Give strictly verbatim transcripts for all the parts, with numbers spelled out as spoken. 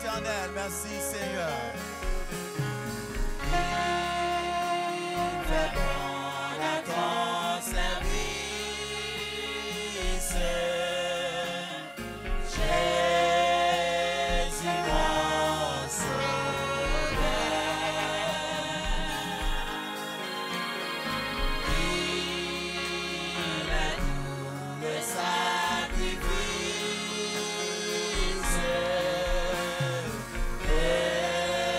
Éternel, merci Seigneur. Il fait bon à ton service. Jésus, mon sauveur, il est doux le sacrifice. Et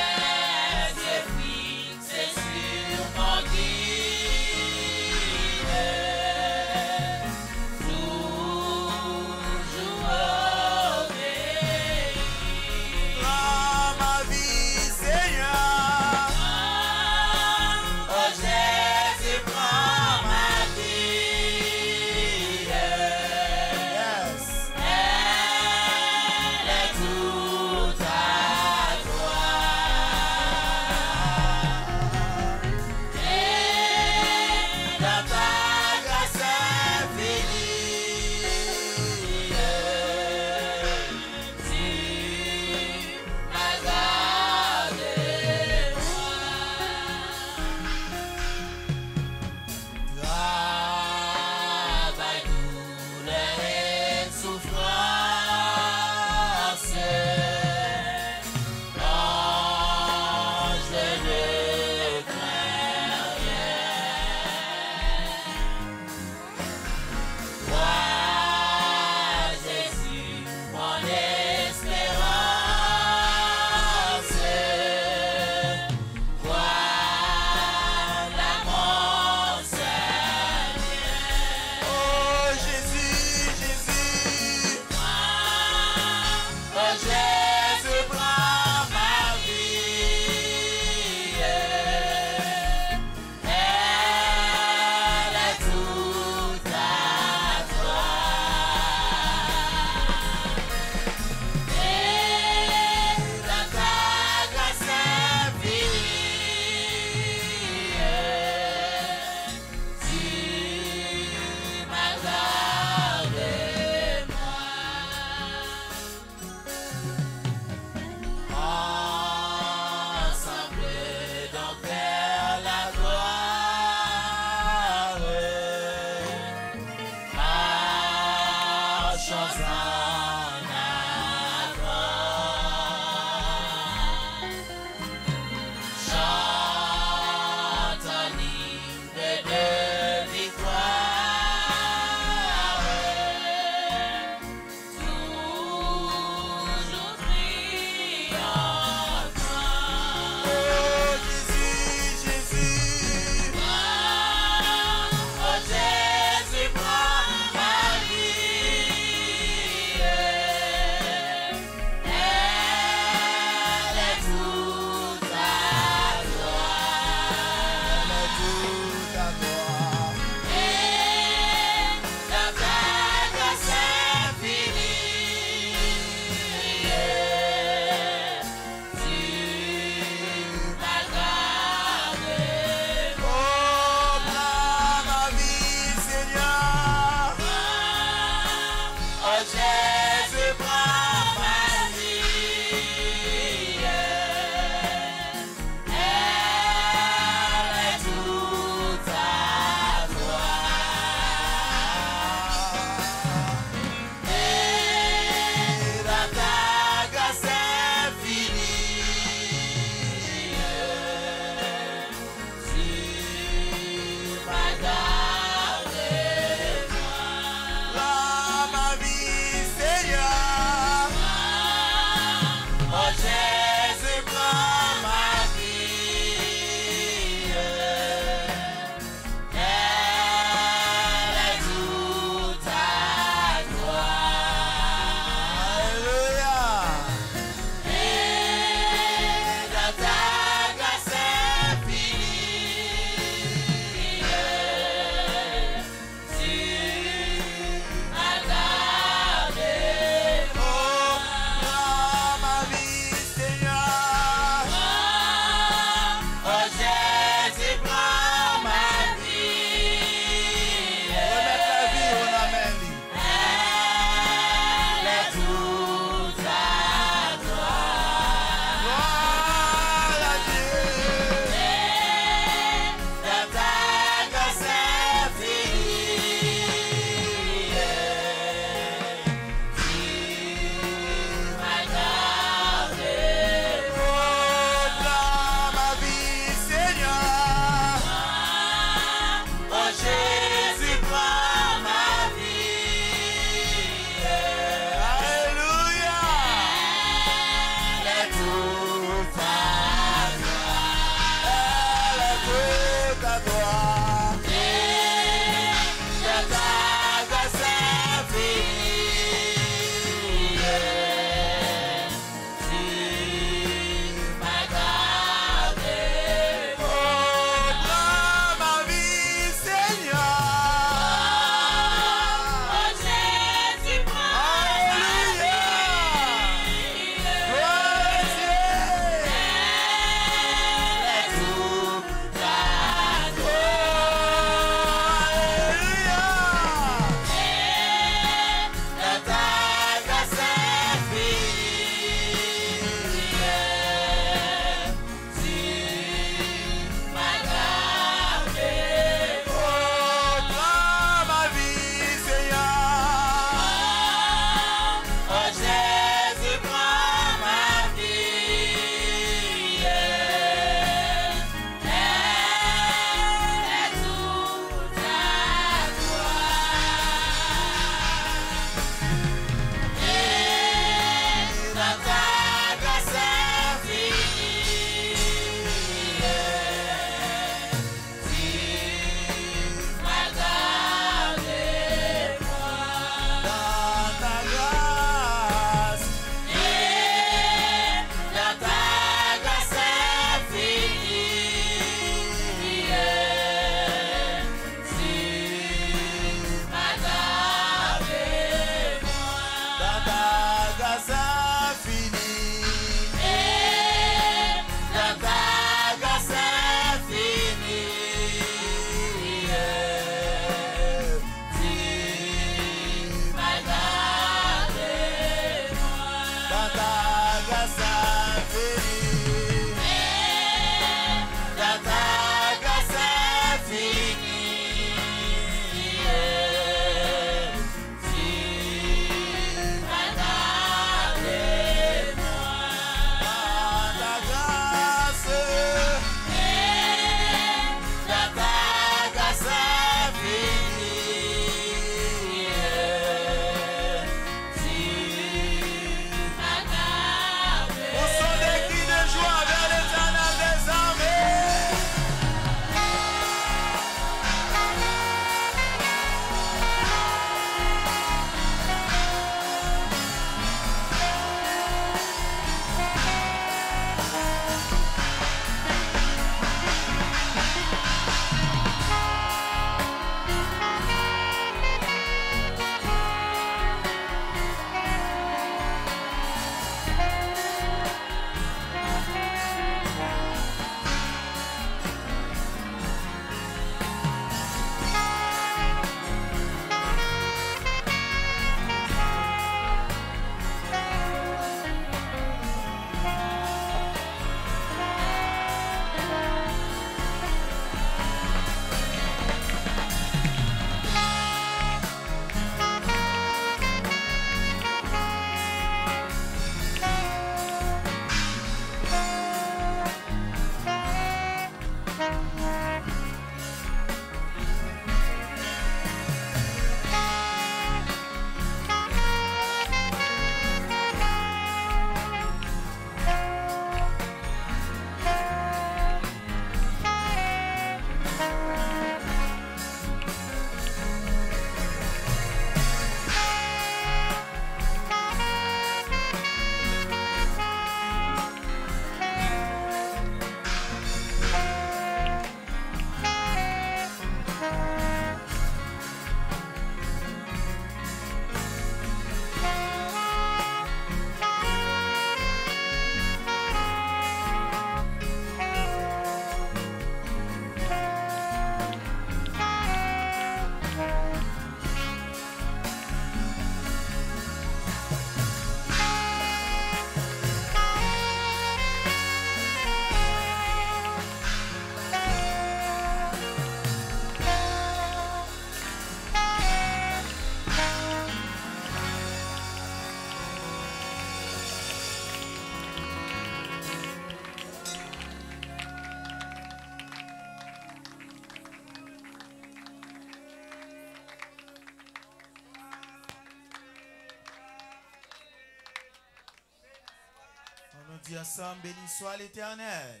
Ansanm, béni soit l'Éternel.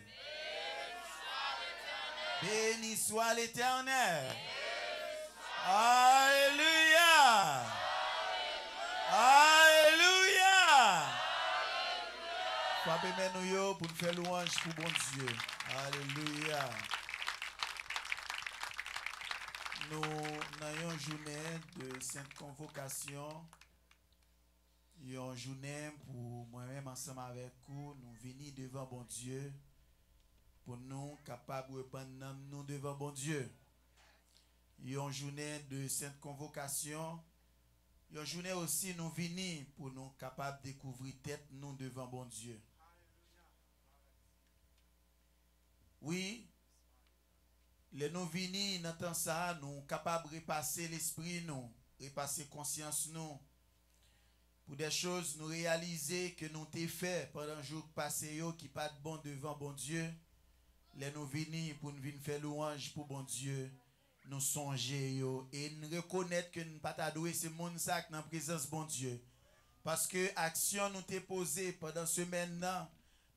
Béni soit l'Éternel. Alelouya. Alelouya. Frape men nou yo pou n fè lwanj pou Bondye. Alelouya. Nou nan yon jounen de sent konvokasyon. Yon jounen pou mwen menm ansanm avèk ou, nou vini devan Bondye pou nou kapab repann nanm nou devan Bondye. Yon jounen de sent konvokasyon, yon jounen osi nou vini pou nou kapab dekouvri tèt nou devan Bondye. Wi, lè nou vini nan tan sa a, nou kapab repase lespri nou, repase konsyans nou, pou de choz nou reyalize ke nou te fè pandan jou k pase yo ki pa t bon devan Bondye. Lè nou vini pou n vin fè lwanj pou Bondye, nou sonje yo e n rekonèt ke n pa ta dwe se moun sa k nan prezans Bondye. Paske aksyon nou te poze pandan semèn nan,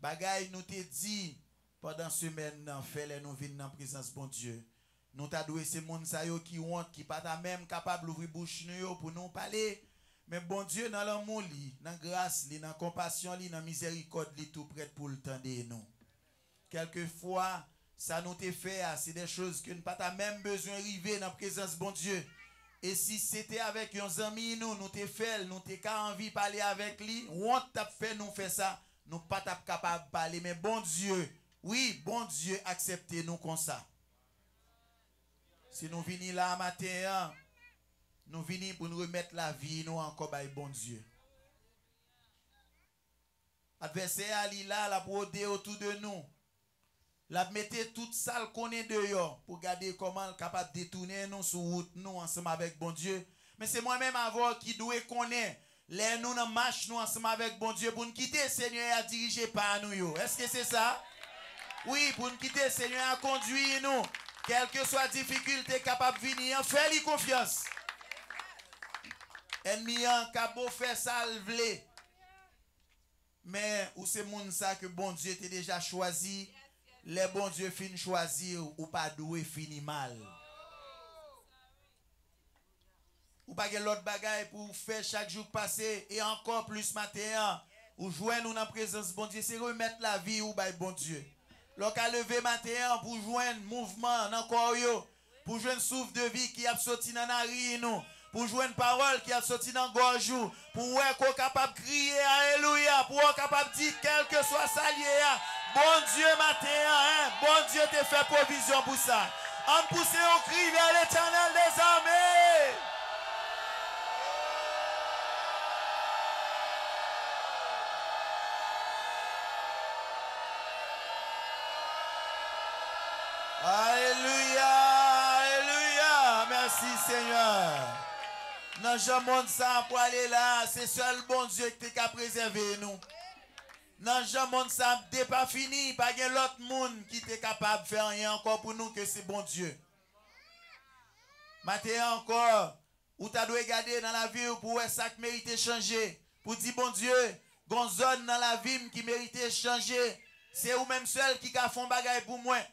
bagay nou te di pandan semèn nan, fè lè nou vin nan prezans Bondye. Nou ta dwe se moun sa yo ki wont, ki pa ta menm kapab louvri bouch nou yo pou nou pale. Men Bondye nan lanmou li, nan gras li, nan konpasyon li, nan mizèrikòd li, tou prèt pou l tande nou. Kèlkefwa sa nou te fè a, se de choz ke n pa ta menm bezwen rive nan prezans Bondye. E si se te avèk yon zanmi nou, nou te fè l, nou te ka anvi pale avèk li, wont t ap fè nou fè sa, nou pa t ap kapab pale. Men Bondye, wi, Bondye aksepte nou konsa. Si nou vini la maten an, nou vini pou n remèt lavi nou ankò bay Bondye. Advèsè a, li la, l ap wode otou de nou. L ap mete tout sa l konnen deyò pou gade kòman l kapab detounen nou sou wout nou ansanm avèk Bondye. Men se mwen menm avè w ki dwe konnen lè nou nan mach nou ansanm avèk Bondye pou n kite Senyè a dirije pa nou yo. Èske se sa? Wi, pou n kite Senyè a kondui nou. Kèlkeswa difikilte kapab vini an, fè li konfyans. Ènmi an ka bo fè sa l vle. Men ou se moun sa ke Bondye te deja chwazi. Lè Bondye fin chwazi w, ou pa dwe fini mal. Ou pa gen lòt bagay pou w fè chak jou k pase, e ankò plis maten an, ou jwenn ou nan prezans Bondye, se remèt lavi ou bay Bondye. Lè w ka leve maten an pou w jwenn mouvman nan kò w yo, pou w jwenn souf de vi ki ap soti nan nari nou, pou w jwenn pawòl ki ap soti nan gòj ou, pou w wè ke w kapab kriye alelouya, pou w kapab di kèlkeswa sa l ye a, Bondye maten an, en, Bondye te fè pwovizyon pou sa. Ann pouse yon kri vè Letènèl dèzame. Alelouya, alelouya. Mèsi, Senyè. Nan jan mond sa a pwale la, se sèl Bondye ki te ka prezève nou. Nan jan mond sa ap depafini, pa gen lòt moun ki te kapab fè anyen ankò pou nou ke se Bondye. Maten an ankò, ou ta dwe gade nan lavi w pou w wè sa k merite chanje. Pou di, Bondye, gon zòn nan lavi m ki merite chanje. Se ou menm sèl ki ka fè yon bagay pou mwen.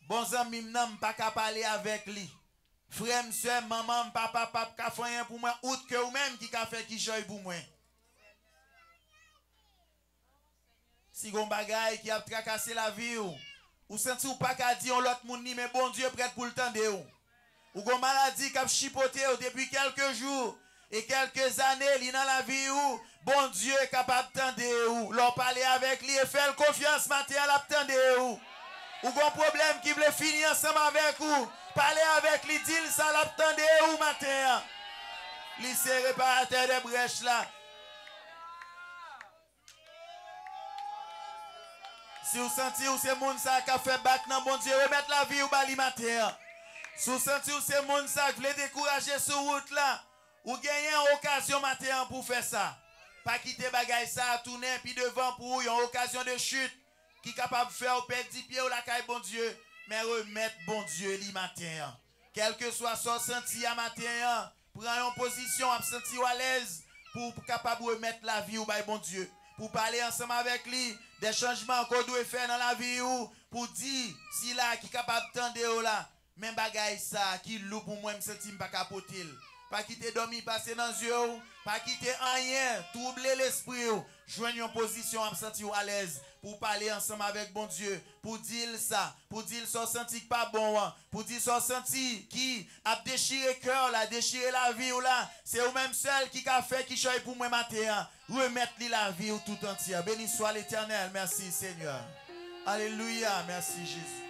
Bon zanmi m nan, m pa ka pale avèk li. Frè m, sè m, manman m, papa m p ap ka fè anyen pou mwen, out ke ou menm ki ka fè kichòy pou mwen. Si gon bagay ki ap trakase lavi w, ou santi w pa ka di yon lòt moun li, men Bondye prèt pou l tande w. Ou gon maladi k ap chipote w depi kèlke jou e kèlke zane, li nan lavi w, Bondye kapab tande w. Lè w pale avèk li e fè l konfyans, maten an l ap tande w. Ou gon pwoblèm ki vle fini ansanm avèk ou, pale avèk li, di l sa, l ap tande w maten an. Li se reparatè de brèch la. Si w santi w se moun sa k ap fè bak nan Bondye, remèt lavi w ba li maten an. Si w santi w se moun sa k vle dekouraje sou wout la, ou genyen okazyon maten an pou w fè sa. Pa kite bagay sa a tounen pi devan pou ou yon okazyon de chit ki kapab fè w pèdi pye w lakay Bondye, men remèt Bondye li maten an. Kèlkeswa sa w santi a maten an, pran yon pozisyon w ap santi w alèz pou w kapab remèt lavi w bay Bondye. pou pale ansanm avèk li, de chanjman ke w dwe fè nan lavi w, pou di sila ki kapab tande w la, men bagay sa ki lou pou mwen, m santi m pa ka pote l. Pa kite dòmi pase nan zye w, pa kite anyen twouble lespri w. Jwenn yon pozisyon w ap santi w alèz pou w pale ansanm avèk Bondye, pou di l sa, pou di l sa w santi k pa bon an, pou di sa w santi ki ap dechire kè w la, dechire lavi w la. Se ou menm sèl ki ka fè kichòy pou mwen maten an. Remèt li lavi w tout antye. Beni swa Letènèl. Mèsi, Senyè. Alelouya. Mèsi, Jezi.